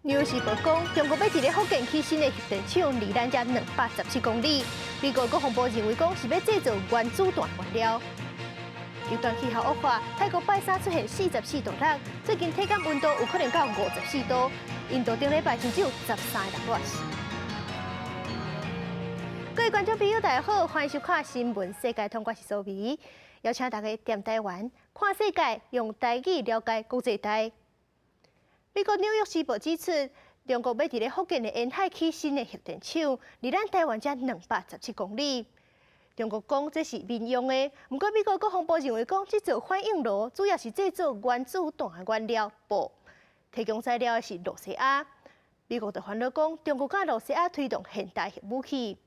紐約時報講，中國欲佇咧福建起新的核電廠，離咱遮217公里。美國國防部認為講是欲製造原子彈原料。極端氣候惡化，泰國拜三出現44.6度，最近體感溫度有可能到54度。印度頂禮拜甚至有13個人熱死。各位觀眾朋友，大家好，歡迎收看《新聞世界通》，我是蘇美，邀請大家踮台灣看世界，用台語了解國際大。美國紐約時報指出，中國欲佇咧福建的沿海起新的核電廠，離咱台灣才217公里。中國講這是民用的，毋過美國國防部認為講這座反應爐主要是製造原子彈的原料鈽，提供材料的是露西亞。美國就煩惱講，中國佮露西亞推動現代核武器。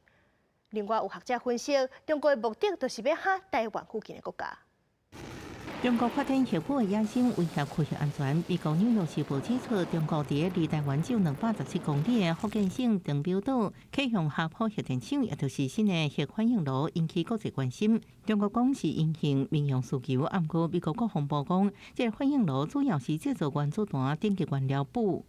另外有學者分析，中國的目的就是欲嚇台灣附近的國家。中國發展核武的野心威脅區域安全。美國紐約時報指出，中國佇離台灣只有217公里的福建省長洲島，啟用霞浦核電廠，也就是新的核反應爐，引起國際關心。中國講是因應民用需求，毋過美國國防部講，這個反應爐主要是製造原子彈頂級原料鈽。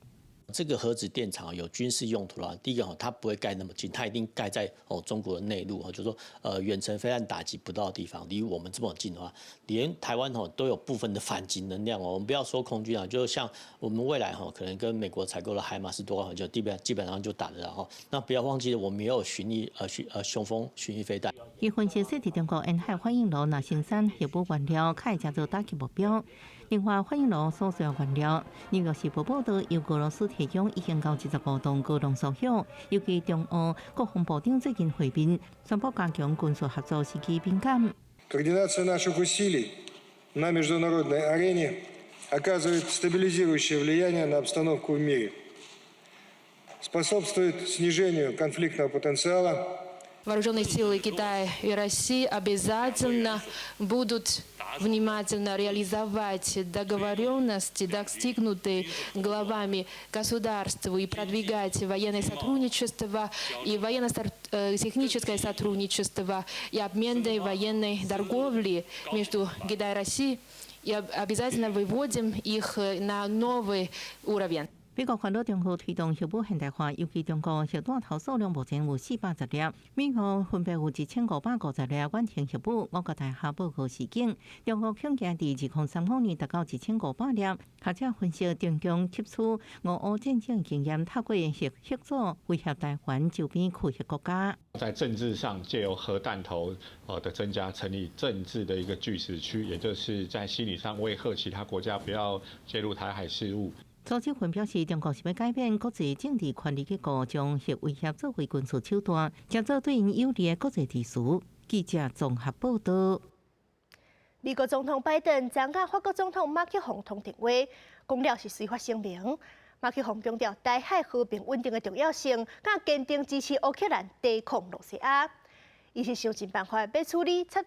這個核子電廠有軍事用途啦。第一個它不會蓋那麼近，它一定蓋在哦中國的內陸哦，就是說遠程飛彈打擊不到的地方，離我們這麼近的話，連台灣哦都有部分的反擊能量哦。我們不要說空軍啊，就像我們未來哈可能跟美國採購的海馬斯多就基本上就打得到哈。那不要忘記，我們也有巡弋呃巡呃雄風巡弋飛彈。伊分析，設佇中國沿海反應爐若生產核武原料，較會誠做打擊目標。另外，反應爐所需要原料，紐約時報報道，由俄羅斯提供已經到25棟高濃縮鈽。尤其中俄國防部長最近會面，宣布加強軍事合作時機敏感。 Координация наших усилий на международной арене оказывает стабилизирующее влияние на обстановку в мире, способствует снижению конфликтного потенциала. Вооруженные силы Китая и России обязательно будут внимательно реализовать договоренности, достигнутые главами государств, и продвигать военное сотрудничество и военно-техническое сотрудничество и обмен военной торговли между Китаем и Россией, и обязательно выводим их на новый уровень. 美國煩惱中國推動核武現代化，尤其中國核彈頭數量目前有410粒，美國分別有1550粒遠程核武。五角大廈報告示警，中國恐驚佇2035年達到1500粒。學者分析，中共吸取俄烏戰爭經驗，透過核嚇阻威脅台灣周邊區域國家。在政治上，借由核彈頭的增加，成立政治的一個拒止區，也就是在心理上威嚇其他國家不要介入台海事務。蘇志雲表示，中國是欲改變國際政治權力結構，將核威脅作為軍事手段，創造對𪜶有利的國際秩序。記者綜合報道。美國總統拜登昨佮法國總統馬克宏通電話，講了是隨發聲明。馬克宏強調台海和平穩定的重要性，佮堅定支持烏克蘭抵抗露西亞。伊是想盡辦法欲處理插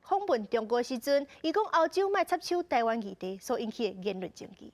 訪問中國時陣，伊講歐洲莫插手台灣議題所引起的言論爭議。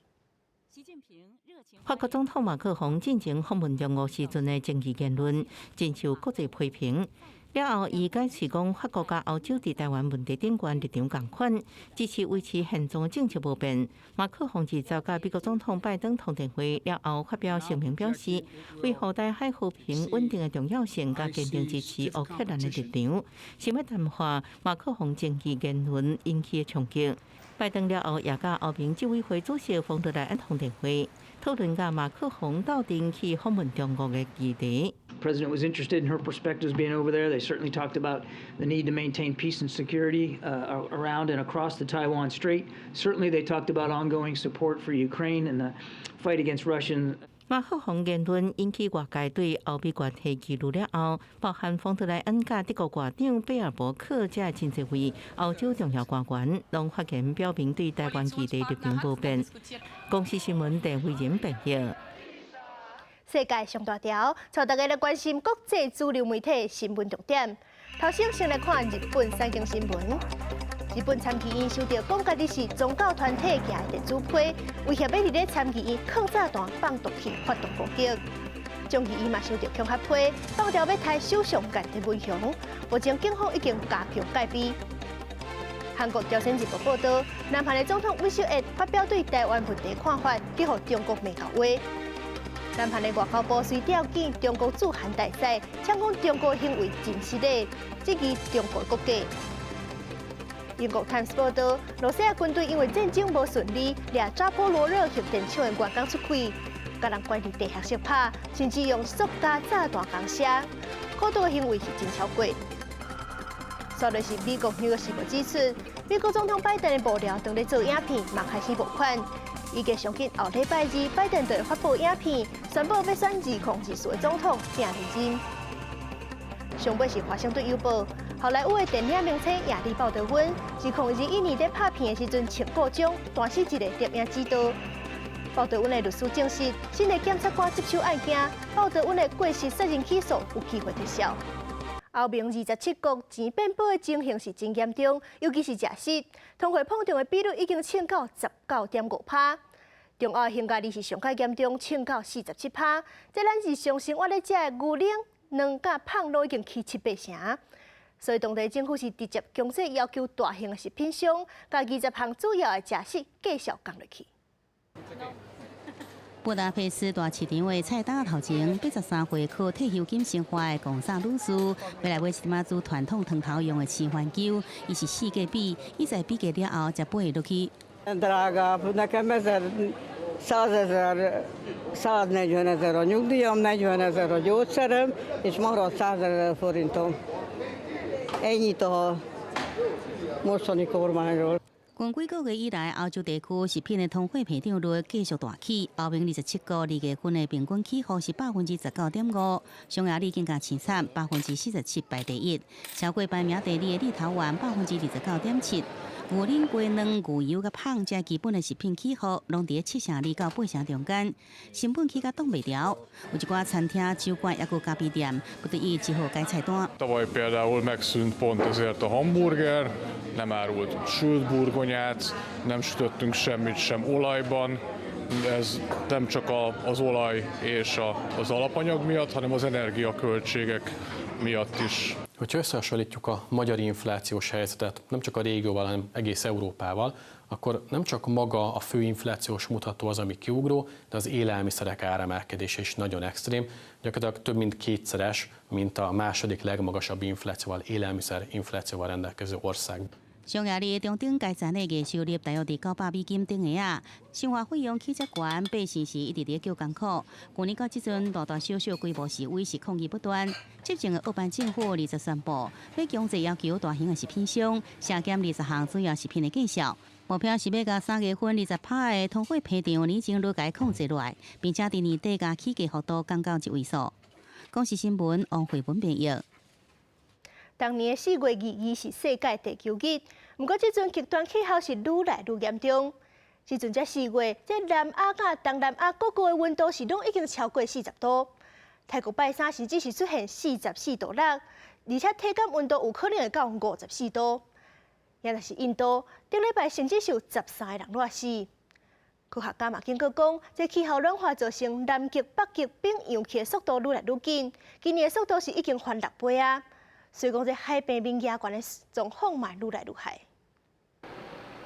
法國總統馬克宏進前訪問中國時陣的爭議言論，真受國際批評。了後，伊解釋講，法國佮歐洲佇台灣問題頂懸立場仝款，支持維持現狀政策無變。馬克宏20日佮美國總統拜登通電話了後，發表聲明表示，維護台海和平穩定的重要性，佮堅定支持烏克蘭的立場，想欲淡化馬克宏爭議言論引起的衝擊。拜登了後，也佮歐盟執委會主席馮德萊恩通電話，討論佮馬克宏鬥陣去訪問中國的議題。 President was interested in her perspectives being over there. They certainly talked about the need to maintain peace and security around and across the Taiwan Strait. Certainly, they talked about ongoing support for Ukraine and the fight against Russian. 馬克宏言論引起外界對歐美關係疑慮了後，包含馮德萊恩佮德國外長貝爾伯克這真濟位歐洲重要官員，攏發言表明對台灣議題立場無變。公視新聞鄭慧仁編譯。世界上大條，帶大家來關心國際主流媒體新聞重點。頭先先來看日本產經新聞。日本參議院收到講家己是宗教團體寄的電子批，威脅欲佇咧參議院囥炸彈放毒氣發動攻擊。眾議院嘛收到恐嚇批，放調欲刣首相岸田文雄。目前警方已經加強戒備。韓國朝鮮日報報道，南韓的總統尹錫悅發表對台灣問題看法，去予中國罵到話。南韓的外交部隨調見中國駐韓大使，嗆講中國行為真失禮，質疑中國國家。英國《Times》報道，羅西亞軍隊因為戰爭無順利，掠扎波羅熱核電廠的員工出氣，共人關佇地下室拍，甚至用塑膠炸彈攻射，苦毒的行為是真超過。煞落是美國《紐約時報》指出，美國總統拜登的幕僚當咧做影片，嘛開始募款。預計上緊後禮拜二，拜登就會發布影片，宣布欲選2024的總統拼連任。上尾是華盛頓郵報，好萊塢的電影明星亞歷鮑德溫，2021年佇拍片的時陣，穿故障，彈死一个攝影指導。鮑德溫的律師證實，新的檢察官接手案件，鮑德溫的過失殺人起訴有機會撤銷。歐盟27國錢變薄的情形是真嚴重，尤其是食食，通貨膨脹的比率已經衝到19.5%。中歐匈牙利是上較嚴重，衝到47%。這咱日常生活咧食的牛奶、卵佮麭攏已經起七八成。所以當地政府是直接強制要求大型的食品商，共20項主要的食食繼續降落去。布達佩斯大市場的菜單頭前，83歲靠退休金生活的貢薩女士，欲來買一點仔煮傳統湯頭用的飼番薑，伊是四界比，伊在比價了後才買落去。 Drágább, nekem ezer, százezer, 140 ezer a nyugdíjam, 40 ezer a gyógyszerem, és maradt 100 000 forintom. Ennyit a mostani kormányról. 近幾個月以來，歐洲地區食品的通貨膨脹率繼續大起。歐盟27國2月份的平均起幅是19.5%，匈牙利更加淒慘，47%排第一，超過排名第二的立陶宛29.7%。牛奶、雞卵、牛油佮麭這基本的食品起幅，攏佇7成2到8成中間，成本起甲擋袂牢。有一寡餐廳、酒館抑閣咖啡店，不得已只好改菜單。 Tavaly például megszűnt pont ezért a hamburger, nem árultunk sült burgonyát, nem sütöttünk semmit sem olajban. Ez nem csak az olaj és az alapanyag miatt, hanem az energiaköltségek miatt is. Hogyha összehasonlítjuk a magyar inflációs helyzetet nem csak a régióval, hanem egész Európával, akkor nem csak maga a fő inflációs mutató az, ami kiugró, de az élelmiszerek áremelkedése is nagyon extrém, gyakorlatilag több mint kétszeres, mint a második legmagasabb inflációval, élelmiszer inflációval rendelkező ország. 匈牙利中等階層的月收入大約佇900美金頂下仔，生活費用起遮懸，百姓是一直佇叫艱苦。去年到這陣，大大小小規模示威是抗議不斷。執政的奧班政府二十宣布，欲強制要求大型的食品商削減20項主要食品的價數，目標是欲共3月份20%的通貨膨脹年增率共控制落來，並且佇年底共起價幅度降到一位數。公視新聞王慧文編譯。當年4月22是世界地球日，毋過這陣極端氣候是愈來愈嚴重。這陣才4月，這南亞佮東南亞各國的溫度是攏已經超過40度。泰國拜三甚至是出現44.6度，而且體感溫度有可能會到54度。也就是印度，頂禮拜甚至是有13個人熱死。科學家嘛警告講，這氣候暖化造成南極、北極冰融去的速度愈來愈緊，今年的速度是已經翻6倍啊！所以講，這海平面加懸的狀況嘛，愈來愈害。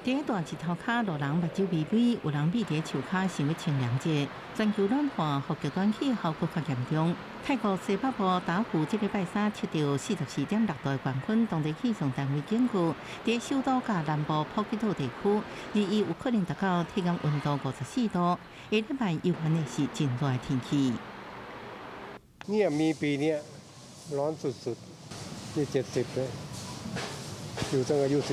佇大日頭跤，路人目睭微微，有人覕佇樹跤想欲清涼者。全球暖化，予極端氣候閣較嚴重。泰國西北部打虎這禮拜三測著44.6度的高溫，當地氣象單位警告，佇首都佮南部普吉島地區，22有可能達到體感溫度54度。下禮拜猶原會是真熱的天氣。 เนี่ยมีปีเนี้ยร้อนสุดๆที่70เลยอยู่ตั้งอายุ12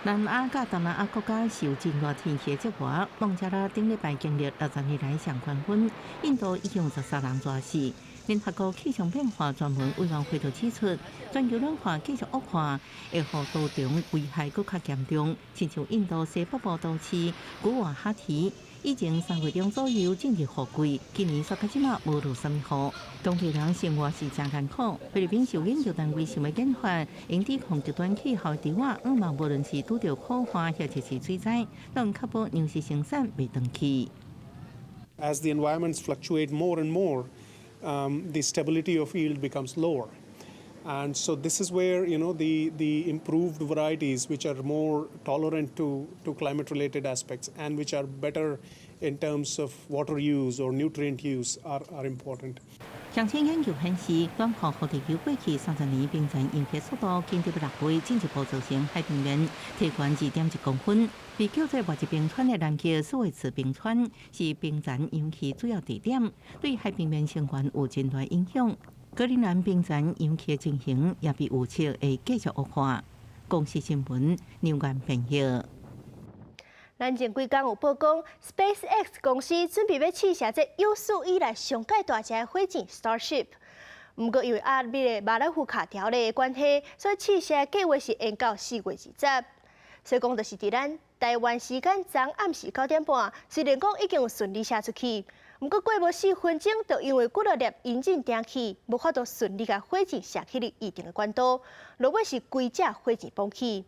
南亞佮東南亞國家受真熱天氣的折磨，孟加拉頂禮拜經歷60年來上懸溫，印度已經有13人熱死。聯合國氣象變化專門委員會就指出，全球暖化繼續惡化，會予土壤危害閣較嚴重。親像印度西北部都市古瓦哈提，以前3月中左右進入雨季，今年煞到這馬無落啥物雨，當地人生活是誠艱苦。菲律賓受研究單位想欲研發，用抵抗極端氣候的稻仔，向望無論是拄著苦旱或者是水災，攏確保糧食生產袂斷去。 As the environments fluctuate more and more, the stability of yield becomes lower. And so this is where the improved varieties, which are more tolerant to climate related aspects and which are better in terms of water use or nutrient use, are important. 上新研究顯示，暖和予地球過去30年冰層融化速度緊急6倍，進一步造成海平面提懸2.1公分。被叫做外極冰川的南極斯維茨冰川是冰層融去主要地點，對海平面升懸有真大影響。格陵蘭冰層融去的情形也被預測會繼續惡化。公視新聞劉元編譯。咱前幾工有報講，SpaceX 公司準備欲試射這有史以來上蓋大隻的火箭 Starship。毋過因為壓力的馬來湖卡條的關係，所以試射計劃是延到4月20。所以講，就是佇咱台灣時間昨暗時9點半，雖然講已經有順利射出去，毋過過無4分鐘，就因為幾落粒引擎停去，無法度順利共火箭射去預定的軌道，落尾是規隻火箭崩去。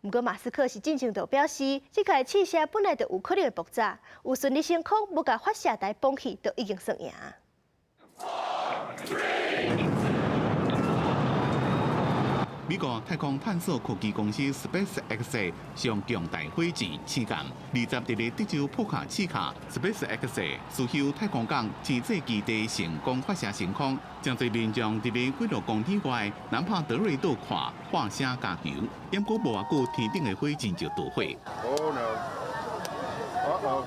毋過馬斯克是進前就表示，這擺試射本來就有可能會爆炸，有順利升空，無共發射台崩去，就已經算贏。 Four, three. 美國太空探索科技公司 SpaceX 上強大火箭星艦，20佇咧德州波卡契卡 SpaceX 私有太空港星際基地成功發射升空，誠濟民眾佇咧幾落公里外南帕德瑞島看喊聲加油，毋過無偌久天頂的火箭就墜毀。 Oh no! Uh-oh.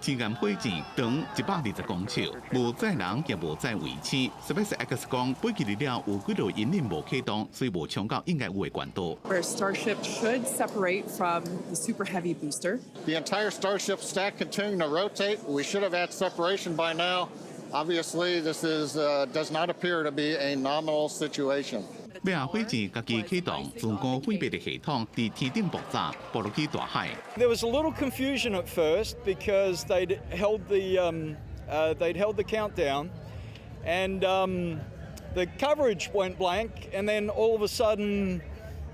星艦火箭長120公尺，無載人也無載衛星。SpaceX 講，飛起了有幾落引擎無啟動，所以無衝到應該有的高度。 Where Starship should separate from the Super Heavy booster. The entire Starship stack continuing to rotate. We should have had separation by now. Obviously, this does not appear to be a nominal situation. 尾仔火箭家己啟動自我毀滅的系統，佇天頂爆炸，爆落去大海。 There was a little confusion at first because they'd held the countdown, and the coverage went blank, and then all of a sudden,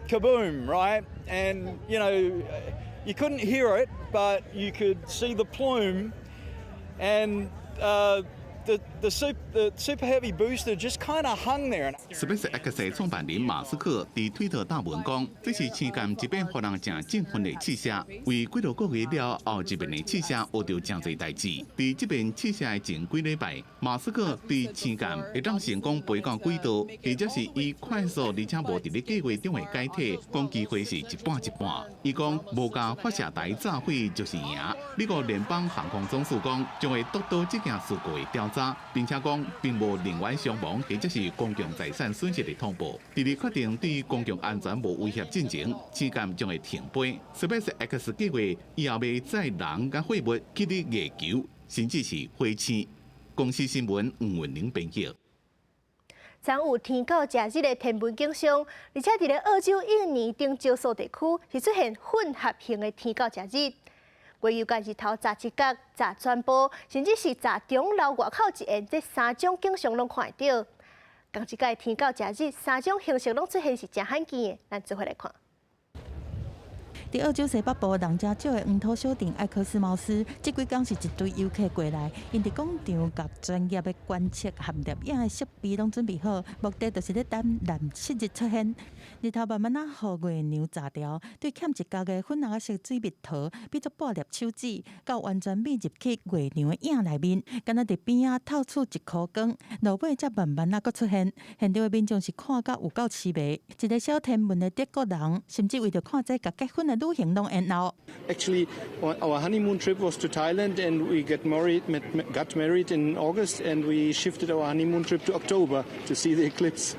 kaboom! Right, and you couldn't hear it, but you could see the plume, and the Super Heavy booster just kind of hung there. SpaceX 創辦人馬斯克佇推特貼文講，這是星艦這擺予人誠振奮的試射，為幾落個月了後一遍的試射學著誠濟代誌。佇這遍試射的前幾禮拜，馬斯克對星艦會當成功飛到軌道，或者是以快速而且無佇咧計劃中的解體，講機會是一半一半。伊講無共發射台炸毀就是贏。美國聯邦航空總署講將會督導這件事故的調查。並且講並無人員傷亡或者是公共財產損失的通報。佇咧確定對公共安全無威脅進前，星艦將會停飛。SpaceX 計劃以後欲載人佮貨物去佇月球，甚至是火星。公視新聞吳文玲編譯。昨有天狗食日的天文景象，而且佇咧澳洲印尼頂石數地區是出現混合型的天狗食日。月球佮日頭踮一角、踮全部，甚至是踮中樓外口一緣，這三種景象攏看會著。仝一擺天狗食日，三種形式攏出現是誠罕見的，咱做伙來看。佇澳洲西北部人誠少的黃土小鎮艾克斯茅斯，這幾工是一堆遊客過來，𪜶佇廣場共專業的觀測和攝影的設備攏準備好，目的就是咧等藍色日出現。日頭慢慢仔予月娘踮牢，對欠一角的粉紅色水蜜桃，比做半粒手指，到完全覕入去月娘的影內面，敢若佇邊仔透出一箍光，落尾才慢慢仔閣出現。現場的民眾是看甲有夠痴迷，一个小天文的德國人，甚至為著看這共結婚的旅行攏延後。 Actually, our honeymoon trip was to Thailand, and we got married in August, and we shifted our honeymoon trip to October to see the eclipse.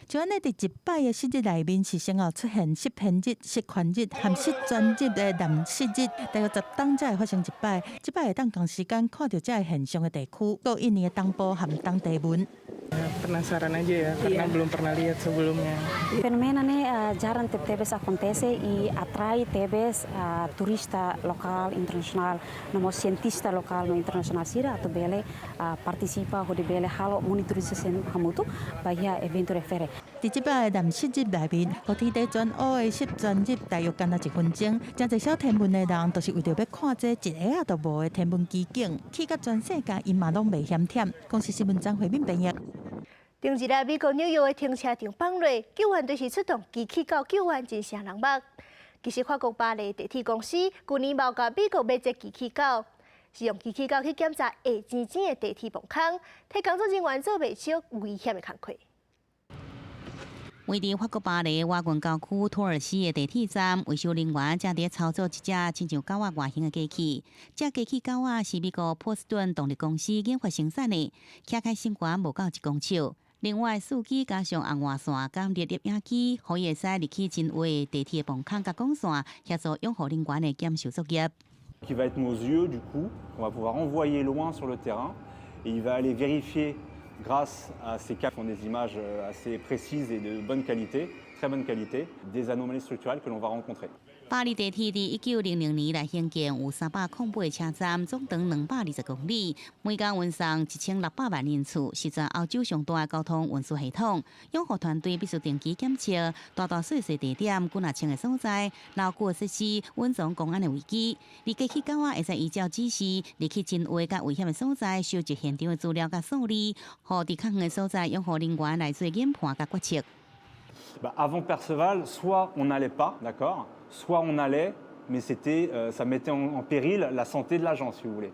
就按呢，佇一擺的食日內面是先後出現食偏日、食環日和食全日的藍食日，大約10冬才會發生一擺。這擺會當仝時間看著這个現象的地區，閣印尼的東部和東帝汶。 Penasaran aja ya, karena belum pernah lihat sebelumnya. Fenomena ne jarang tebes acontece e atrai tebes turista lokal, internasional, nomo cientista lokal no internasional sira atu bele participa hodi bele halo monitorização hamutu pa iha evento re fere. 佇這擺的藍食日內面，予天地全烏的食全日大約干焦一分鐘。誠濟小天文的人，就是為著欲看這一下仔都無的天文奇景，去甲全世界𪜶嘛攏袂嫌忝。公視新聞張惠敏編譯。頂日來美國紐約的停車場崩落，救援隊是出動機器狗救援，真嚇人目。其實法國巴黎地鐵公司舊年嘛共美國買這機器狗，是用機器狗去檢查下尖尖的地鐵墓坑，替工作人員做袂少危險的工課。位佇法國巴黎瓦郡郊區托爾西的地鐵站，維修人員正佇操作一隻親像狗仔外形的機器。這機器狗仔是美國波士頓動力公司研發生產的，徛開身懸無夠1公尺。另外，四機加上紅外線監測攝影機，予伊會使入去真矮的地鐵墓坑佮管線，協助養護人員的檢修作業。 Qui va être nos yeux du coup, qu'on va pouvoir envoyer loin sur le terrain, et il va aller vérifier grâce à ces capteurs font des images assez précises et de bonne qualité, très bonne qualité, des anomalies structurelles que l'on va rencontrer. 巴黎地鐵佇1900年來興建，有308車站，總長220公里，每工運送1600萬人次，是全歐洲上大的交通運輸系統。養護團隊必須定期檢測大大細細地點、幾若千个所在、老舊設施、隱藏公安的危機。而機器狗仔會使依照指示，入去真矮佮危險的所在，收集現場的資料佮數字，予佇較遠的所在養護人員來做研判佮決策。 Avant Perceval, soit on n'allait pas, d'accord, soit on allait, mais ça mettait en péril la santé de l'agent, si vous voulez.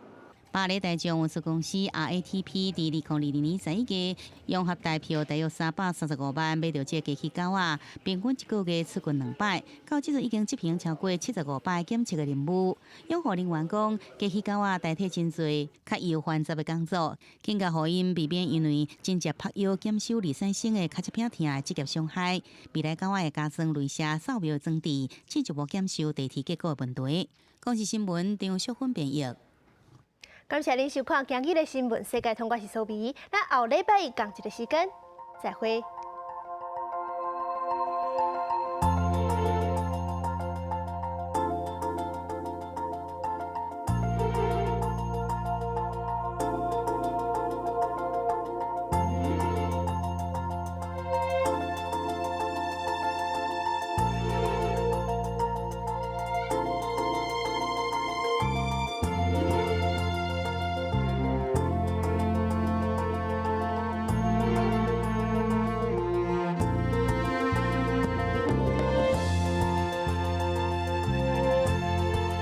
巴黎大眾運輸公司 RATP 佇2022年11月，用合台票大約335萬買著這个機器狗仔，平均一個月出勤兩擺，到這陣已經執行超過75擺檢測的任務。養護人員講，機器狗仔代替真濟較幼繁雜的工作，更加予𪜶避免因為真正拍藥檢修而產生的跤脊疼的職業傷害。未來狗仔會加裝雷射掃描裝置，進一步檢修地鐵結構的問題。公視新聞張淑芬編譯。感謝您收看今日的新聞世界通，我是蘇美，咱後禮拜一仝一个時間再會。